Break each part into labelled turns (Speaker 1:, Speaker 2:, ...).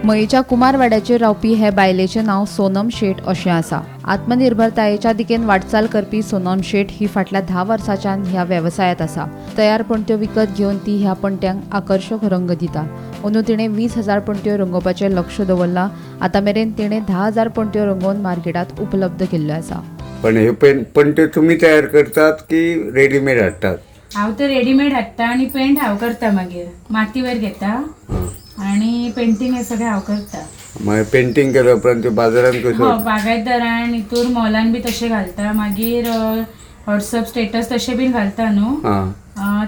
Speaker 1: मयेच्या कुमारवाड्याचेर रावपी हे बायलेचें नांव सोनम शेट अशें आसा. आत्मनिर्भरतायेच्या दिकेन वाटचाल करपी सोनम शेट ही फाटल्या 10 वर्सांच्यान ह्या वेवसायांत आसा. तयार पणट्यो विकत घेवन ती ह्या पणट्यांक आकर्शक रंग दिता. अंदू तिणें 20,000 पणट्यो रंगोवपाचें लक्ष दवरलां. आतां मेरेन तिणें 10,000 पणट्यो रंगोवन मार्केटांत उपलब्ध केल्ल्यो आसा.
Speaker 2: पण हे पणट्यो तुमी तयार करतात की रेडीमेड हाडटात?
Speaker 3: हांव तर रेडीमेड हाडटा आनी पेंट हांव करता. मागीर मातीवर घेता आनी पेंटींग हे सगळें हांव करता.
Speaker 2: मागीर पेंटींग केल्या उपरांत त्यो बाजारान कश्यो?
Speaker 3: हो, बागायतदारान हितूर मॉलान बी तशें घालता. मागीर व्हॉट्सअप स्टेटस तशें बीन घालता न्हू,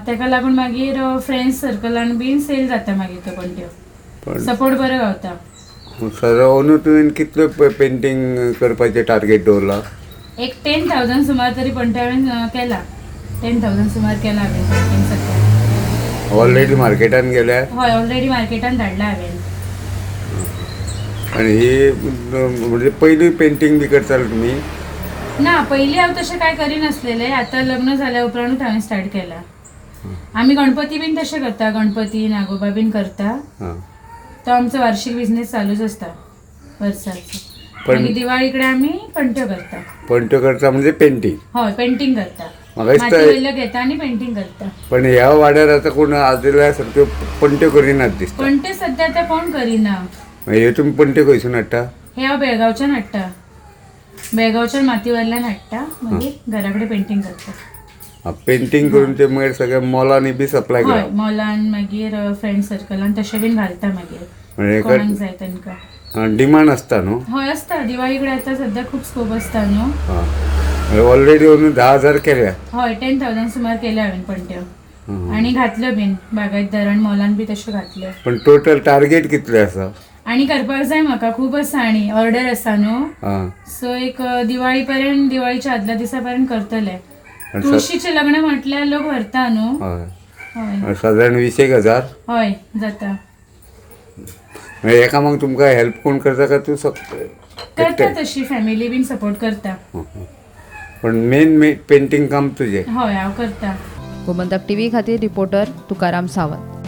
Speaker 3: ताका लागून मागीर फ्रेंड्स सर्कलान बीन सेल जाता. मागीर त्यो पणट्यो सपोर्ट बरो गावता.
Speaker 2: सर अंदू तुवें कितल्यो पेंटींग करपाचें टार्गेट दवरला?
Speaker 3: एक 10,000 सुमार तरी पणट्यो हांवें केला. 10,000 सुमार केला हांवें पेंटींग सध्या.
Speaker 2: ऑलरेडी मार्केटान गेल्या?
Speaker 3: हय, ऑलरेडी मार्केटान धाडला हांवें.
Speaker 2: आनी ही म्हणजे पयली पेंटींग बी करताले तुमी?
Speaker 3: ना, पयलीं हांव तशें कांय करिनासलेलें. आतां लग्न जाल्या उपरांतूच हांवें स्टार्ट केला. आमी गणपती बीन तशें करता, गणपती नागोबा बीन करता. तो आमचो वार्षिक बिझनेस चालूच आसता वर्साचो. मागीर दिवाळी कडेन आमी पणट्यो करता.
Speaker 2: पणट्यो करता म्हणजे पेंटींग?
Speaker 3: हय, पेंटींग करता. माती वयल्यो घेता आनी पेंटींग करता.
Speaker 2: पण ह्या वाड्यार आतां कोण आदल्या सारक्यो पणट्यो करिनात दिसता.
Speaker 3: पणट्यो सद्या आतां कोण करिना.
Speaker 2: हे तुमी पणट्यो खंयसून हाडटा?
Speaker 3: हे हांव बेळगांवच्यान हाडटा. बेळगांवच्यान माती वयल्यान हाडटा, मागीर घरा कडेन पेंटींग करता.
Speaker 2: पेंटींग करून ते मागीर सगळ्या मॉलांनी बी सप्लाय करता?
Speaker 3: हय, मॉलान मागीर फ्रेंड सर्कलान तशें बीन घालता. मागीर कोणाक जाय तांकां
Speaker 2: डिमांड आसता न्हू?
Speaker 3: हय आसता. दिवाळी कडेन आतां सद्या खूब स्कोप आसता न्हू.
Speaker 2: ऑलरेडी अंदू 10,000 केल्या?
Speaker 3: हय, 10,000 सुमार केल्या हांवें पणट्यो आनी घातल्यो बीन बागायतदारान मॉलान बी तश्यो घातल्यो.
Speaker 2: पण टोटल टार्गेट कितले आसा?
Speaker 3: आनी करपाक जाय म्हाका, खूब आसा आनी ऑर्डर आसा न्हू. सो एक दिवाळी पर्यंत, दिवाळीच्या आदल्या दिसा पर्यंत करतले. तुळशीचें लग्न म्हटल्यार लोक व्हरता न्हू.
Speaker 2: सादारण 20,000?
Speaker 3: हय जाता.
Speaker 2: एका मग तुमकां हेल्प कोण करता काय तूं
Speaker 3: करता? तशी फॅमिली बीन सपोर्ट करता.
Speaker 2: पण मेन पेंटींग काम तुजें?
Speaker 3: हय, हांव करता.
Speaker 1: गोमंतक टीव्ही खातीर रिपोर्टर तुकाराम सावंत.